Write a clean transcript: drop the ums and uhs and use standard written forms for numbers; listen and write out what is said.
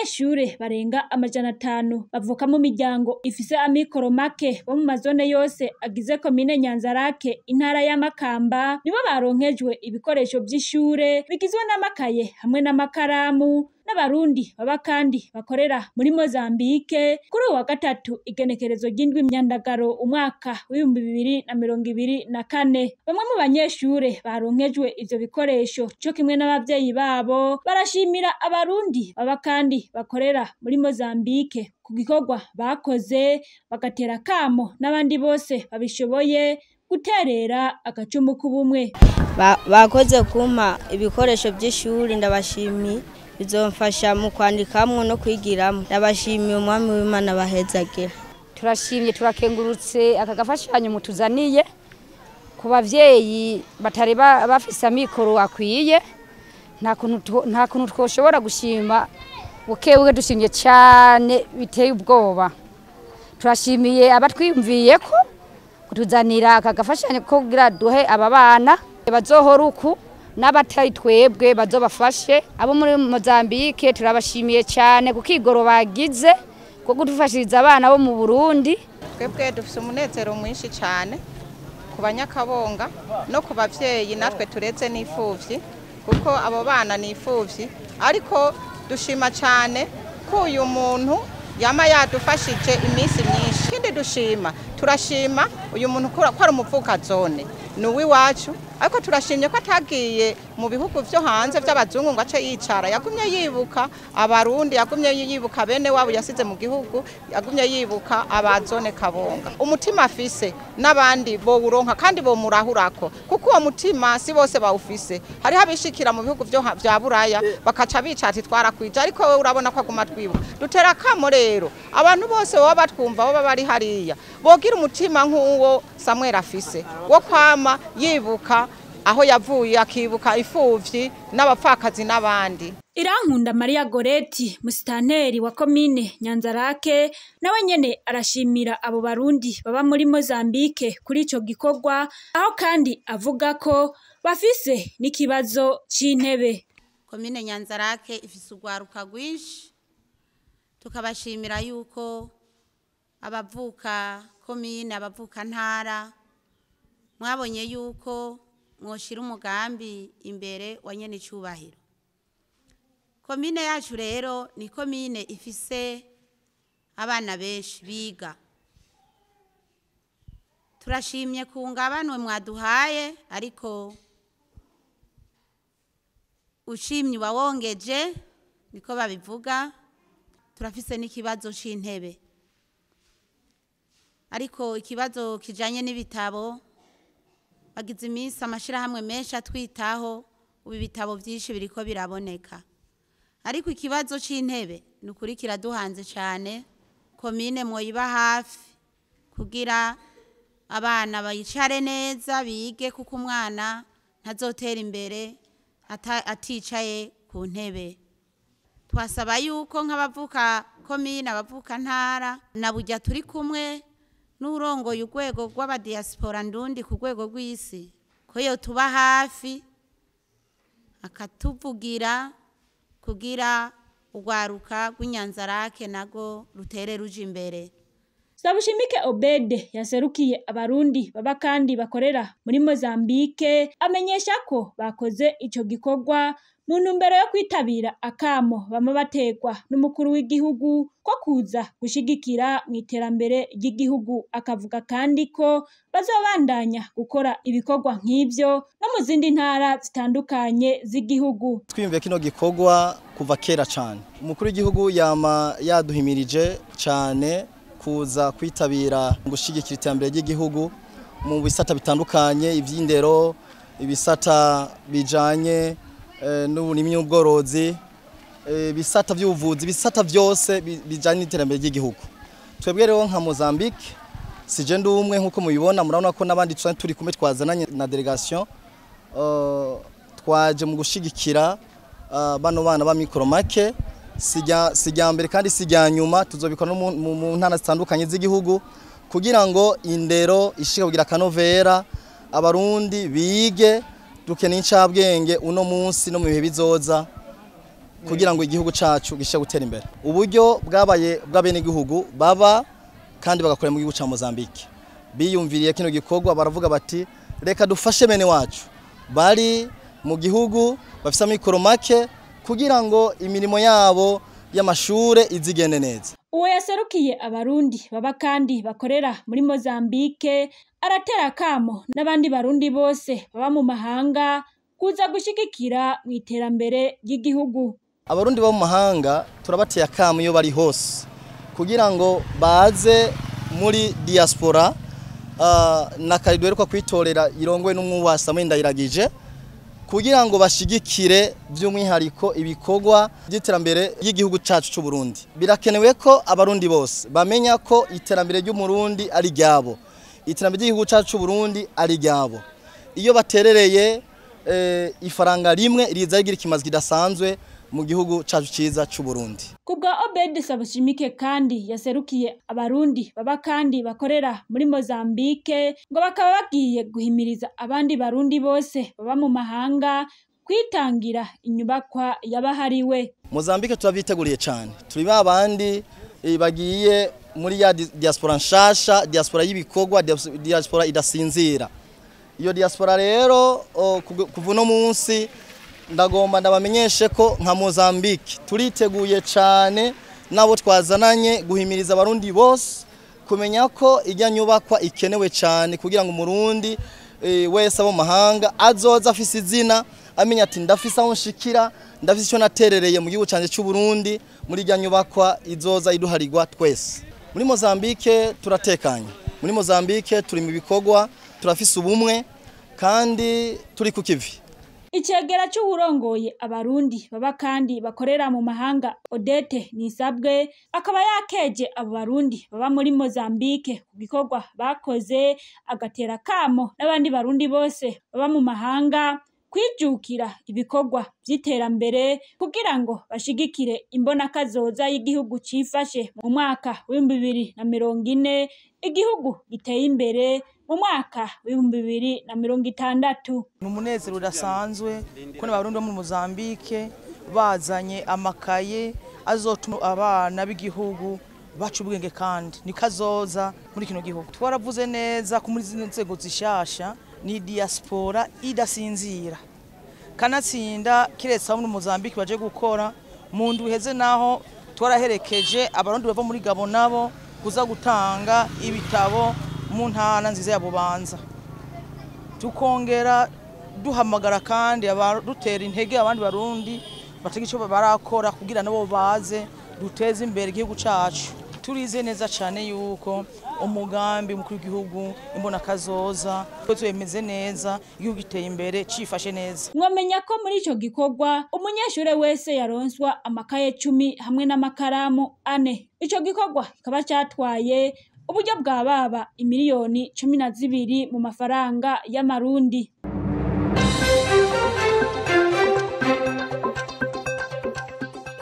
Abanyeshure barenga 500 bavuka mu miryango ifise amikoro make bo mu mazone yose agize komine Nyanzarake, intara ya Makamba, nibo baronkejwe ibikoresho vy'ishure bigizwe n'amakaye hamwe n'amakaramu n'abarundi baba kandi bakorera muri Mozambike kuri uwa gatatu igenekerezo ry'indwi Myandagaro umwaka w'2024. Bamwe mu banyeshure baronkejwe ivyo bikoresho co kimwe n'abavyeyi babo barashimira abarundi baba kandi bakorera muri Mozambike ku gikorwa bakoze, bagatera kamo n'abandi bose babishoboye guterera agacumu k'ubumwe. Bakoze kumpa ibikoresho by'ishuri, ndabashimiye, bizomfasha mu kwandikamwo no kwigiramo. Ndabashimiye, umwami w'Imana bahezagira. Turashimye, turakengurutse aka gafashanyo mutuzaniye ku bavyeyi batari bafise amikoro akwiye. Nta kuntu twoshobora gushima bukebuke, dushimye cyane biteye ubwoba. Turashimiye abatwiyumviye ko kutuzanira aka gafashanyo ko kugira duhe aba bana bazohora uku n'abatari twebwe bazobafashe. Abo muri Mozambike turabashimiye cyane kuko igoro bagize ko kudufashiriza abana bo mu Burundi. Twebwe dufise umunezero mwinshi cyane ku banyakabonga no ku bavyeyi, natwe turetse n'imfuvyi, kuko abo bana ni imfuvyi, ariko dushima cyane ko uyu muntu yama yadufashije iminsi myinshi. Ikindi dushima, turashima uyu muntu ko ari umuvuka zone, ni uw'iwacu, ariko turashimye ko atagiye mu bihugu vyo hanze vy'abazungu ngo ace yicara. Yagumye yibuka abarundi, yagumye yibuka bene wabo yasize mu gihugu, yagumye yibuka abazone Kabonga. Umutima afise n'abandi bowuronka kandi bomurahurako, kuko uwo mutima si bose bawufise. Hariho abishikira mu bihugu vyo vya Buraya bakaca bica ati twarakwije, ariko wewe urabona ko aguma twibuka. Dutera akamo rero abantu bose baba batwumva, baba bari hariya, bogira umutima nk'uwo Samuel afise wo kwama yibuka aho yavuye, akibuka imfuvyi n'abapfakazi n'abandi. Irankunda Maria Goreti, musitanteri wa komine Nyanzarake, nawe nyene arashimira abo barundi baba muri Mozambike kuri ico gikorwa, aho kandi avuga ko bafise n'ikibazo c'intebe. Komine Nyanzarake ifise urwaruka rwinshi, tukabashimira yuko abavuka komine, abavuka ntara, mwabonye yuko mwoshira umugambi imbere wa nyene icubahiro. Komine yacu rero ni komine ifise abana benshi biga. Turashimye ku ngabanwe mwaduhaye, ariko ushimye uba wongeje, niko babivuga. Turafise n'ikibazo c'intebe, ariko ikibazo kijanye n'ibitabo, bagize iminsi amashirahamwe menshi atwitaho, ubu ibitabo vyinshi biriko biraboneka, ariko ikibazo c'intebe ni ukuri kiraduhanze cane. Komine mwoyiba hafi kugira abana bayicare neza bige, kuko umwana ntazotera imbere aticaye ku ntebe. Twasaba yuko nk'abavuka komine, abavuka ntara, na burya turi kumwe n'urongoye urwego rw'abadiaspora ndundi ku rwego rw'isi, ko yo tuba hafi akatuvugira kugira urwaruka rw'Inyanzarake nago rutere ruja imbere. Sabushimike Obede yaserukiye abarundi baba kandi bakorera muri Mozambike amenyesha ko bakoze ico gikorwa mu ntumbero yo kwitabira akamo bama bategwa n'umukuru w'igihugu ko kuza gushigikira mu iterambere ry'igihugu, akavuga kandi ko bazobandanya gukora ibikorwa nk'ivyo no mu zindi ntara zitandukanye z'igihugu. Twiyumviye kino gikorwa kuva kera cane. Umukuru w'igihugu yama yaduhimirije cane kuza kwitabira gushigikira iterambere ry'igihugu mu bisata bitandukanye, ivy'indero, ibisata bijanye n'uburimyi n'ubworozi, ibisata vy'ubuvuzi, ibisata vyose bijanye n'iterambere ry'igihugu. Twebwe rero nka Mozambique, sije ndi umwe nkuko mubibona, murabona ko n'abandi turi kumwe twazananye na delegation, twaje mu gushigikira bano bana ba mikoro make. Sijya mbere kandi sijya nyuma, tuzobikora no mu ntara zitandukanye z'igihugu kugira ngo indero ishike kugira kanovera, abarundi bige, dukeneye incabwenge uno munsi no mu bihe bizoza. kugira ngo igihugu cacu gishe gutera imbere. Uburyo bwabaye bw'abenegihugu baba kandi bagakora mu gihugu ca Mozambique biyumviriye kino gikorwa, baravuga bati reka dufashe bene wacu bari mu gihugu bafise amikoro make kugira ngo imirimo yabo y'amashure izigende neza. Uwo yaserukiye Abarundi baba kandi bakorera muri Mozambique aratera akamo n'abandi Barundi bose baba mu mahanga kuza gushigikira mu iterambere ry'igihugu. Abarundi bo mu mahanga turabateye akamo iyo bari hose kugira ngo baze muri diaspora na kariduheruka kwitorera irongowe n'umwuba Samuel Ndayiragije kugira ngo bashigikire by'umwihariko ibikorwa by'iterambere ry'igihugu cacu c'u Burundi. Birakenewe ko Abarundi bose bamenya ko iterambere ry'Umurundi ari ryabo, iterambere ry'igihugu cacu c'u Burundi ari ryabo. Iyo baterereye ifaranga rimwe riza rigira ikimazi kidasanzwe mu gihugu cacu ciza c'u Burundi. Kubwa Obed Sabushimike kandi yaserukiye Abarundi baba kandi bakorera muri Mozambique, ngo bakaba bagiye guhimiriza abandi Barundi bose baba mu mahanga kwitangira inyubakwa yabahariwe. Mozambique turabiteguriye cyane, turi babandi bagiye muri ya diaspora nshasha, diaspora y'ibikorwa, diaspora idasinzira. Iyo diaspora rero kuva uno munsi ndagomba ndabamenyeshe ko nka Mozambique turiteguye cyane nabo twazananye guhimiriza Abarundi bose kumenya ko ijya nyubakwa ikenewe cyane kugira ngo Umurundi wese abo mahanga azoza afise izina, amenya ati ndafise aho nshikira, ndafise icyo naterereye mu gihugu canje cy'u Burundi muri ijya nyubakwa izoza iduharirwa twese. Muri Mozambique turatekanye, muri Mozambique turi mu bikorwa, turafise ubumwe kandi turi ku kivi. Icegera c'uwurongoye Abarundi baba kandi bakorera mu mahanga Odette Nisabwe akaba yakeje abo Barundi baba muri Mozambique ku gikorwa bakoze, agatera kamo n'abandi Barundi bose baba mu mahanga kwijukira ibikorwa vy'iterambere kugira ngo bashigikire imbonakazoza y'igihugu cifashe mu mwaka w'2040, igihugu giteye imbere mu mwaka w'2060. Ni umunezero udasanzwe kubona Abarundi bo muri Mozambique bazanye amakaye azotuma abana b'igihugu baca ubwenge kandi nikazoza muri kino gihugu. Twaravuze neza ko muri zino nzego zishasha ni diaspora idasinzira, kanatsinda kiretse abo muri Mozambique baje gukora mu ndwi iheze, naho twaraherekeje Abarundi bava muri Gabon nabo kuza gutanga ibitabo mu ntara nziza ya Bubanza. Tukongera duhamagara kandi dutera intege abandi Barundi batagira ico barakora kugira nabo baze duteze imbere igihugu cacu. Turize neza cyane yuko umugambi mukuru w'igihugu imbona kazoza twemeze neza, igihugu giteye imbere cifashe neza. Mwamenya ko muri ico gikorwa umunyeshure wese yaronswa amakaye 10 hamwe n'amakaramu 4. Ico gikorwa kikaba catwaye uburyo bwa baba imiliyoni 12 mu mafaranga y'amarundi.